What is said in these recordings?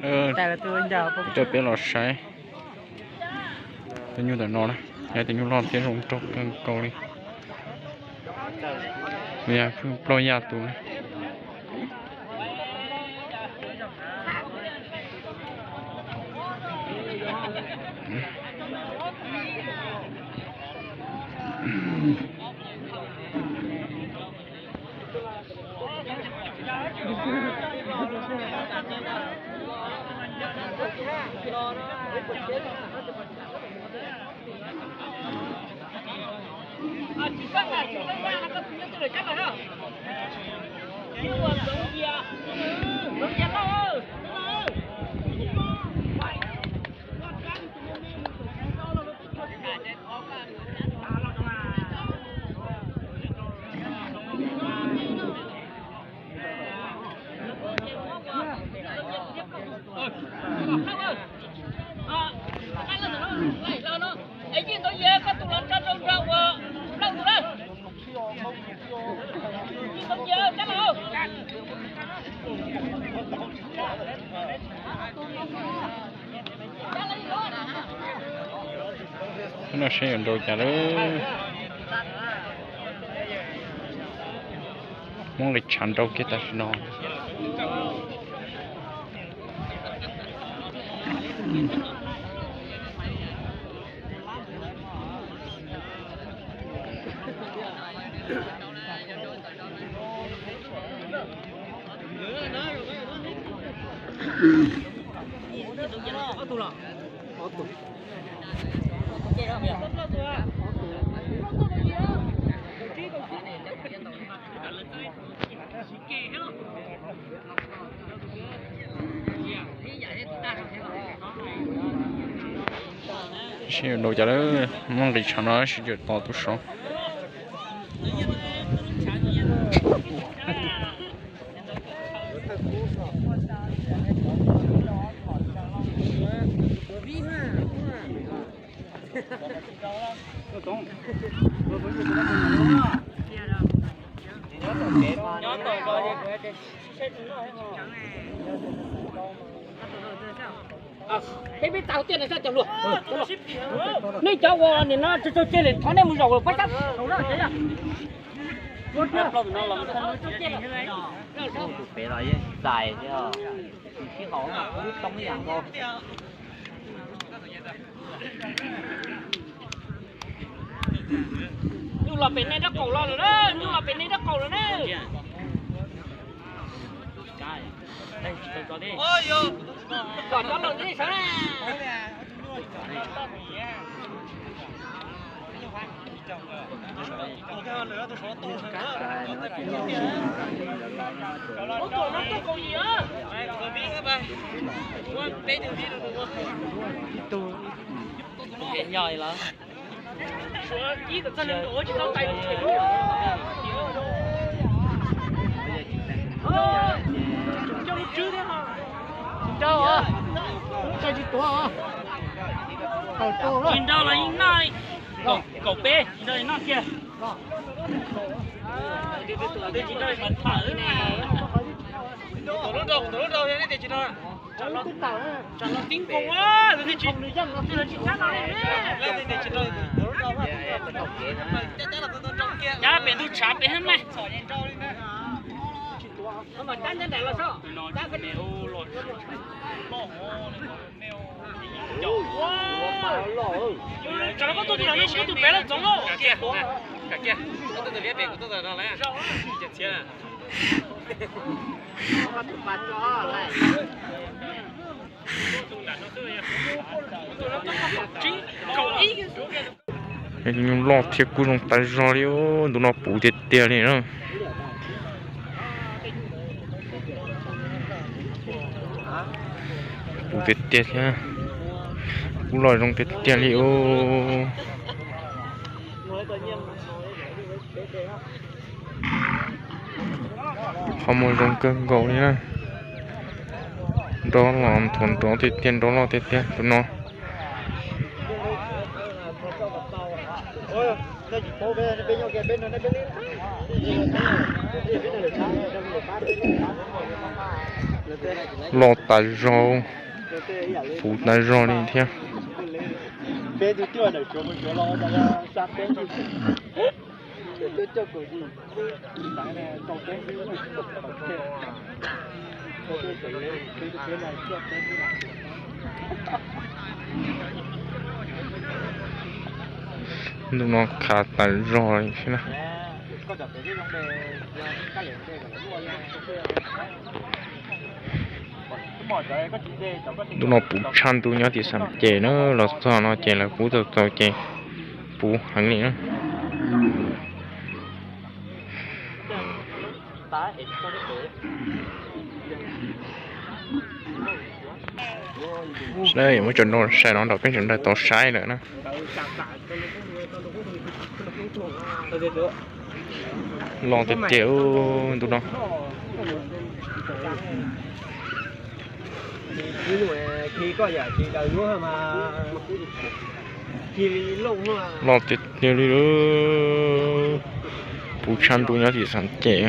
Coj peb los saib tus nyuj ntawm no na, yog tus nyuj loj thiab zoo nraug kawg nkaus li. Yog pheej ploj yaj tus na. No seb yuav nrau cas lawm. Muab nqis tshav nrau kiag tam sim no. Seb yuav nrau cas lawm, muab nqis tshav no seb yuav tos tus saud. Peb peb tau tiaj no sab cov hluas. Nej cov uas nim no tsau tsau tseg lawm thov nej mus zaum lawm pab sab saud na. Tus pem los yeej txais thiab, tus sib haum mas kub toob ib yam nkaus. Nyuj los pem nej dab qaum los lawm na, nyuj los pem nej dab qaum lawm na. Kom cov laus nej sawv na. Ib tug yog lawm. Tsis nrau, tsis tuav. Tsis nrau los yeej noj li. Kaum peb tsis nrau li noj kiag. Twb tsis nrau li mas tham ne. Tsis nrau, tsis nrau, tsis nrau. Cab pem ntug tshav pem hab mas. Tsam no koj tuaj tus no, koj tus pem lawm txoov lauj. Nyuj loj thiab kub zoo tas zog li, ntu no puv tiag tiag li na. Puv tiag tiag thiab, kub loj zoo tiag tiag li os. Qhov muag zoo kawg nkaus li na. Nrov los nthuav nrov tiag tiag, nrov loj tiag tiag tus no. Loj tas zog, puv tas zog li thiab. Ntu no khav tas zog li thiab na. Ntu no puv tshaj ntu nyob tim Xam Ces na, los txog no ces lawv pub txaus txaus ces puv heev li na. Sawv daws muab tso nrau sai no rau peb sawv daws tau saib lawm na. Loj tiag tiag ntu no. Loj tiag tiag li. Puv tshaj ntu nyob tim Xam Ces.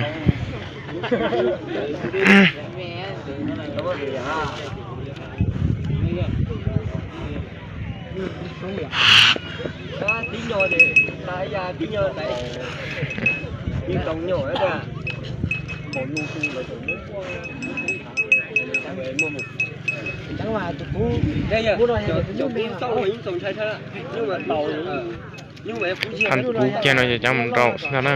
Phaj kub kiag no ces cov mus nrau xwb ntag na.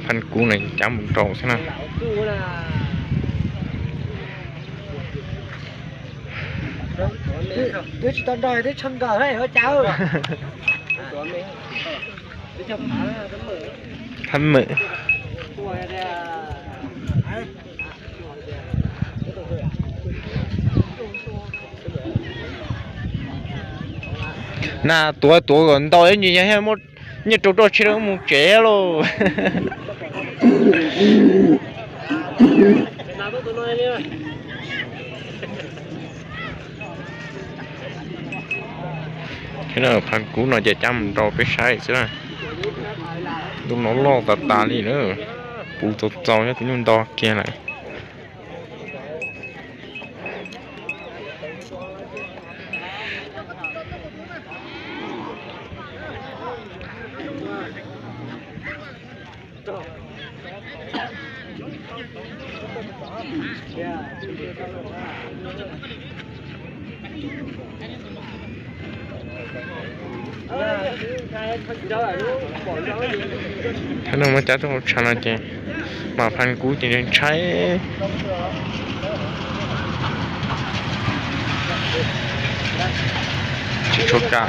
Phaj kub no cov mus nrau xwb na. Twb tsis tau nrau twb tshee nkaus ua cas. Phaj Mawm. Na tuav tuav kom ntau ib ntsis yog thiaj muaj nyiaj rau roj tsheb rau mus tsev lauj. Phaj kub no ces cov mus nrau peb saib xwb na. Ntu no loj tas tas li na, puv txaus txaus nyob tus nyuj nto kiag lawm. Thaum no muab cab tuaj hauv tshav no ces mam phaj kub ces ntshai. Tsis tshua kam.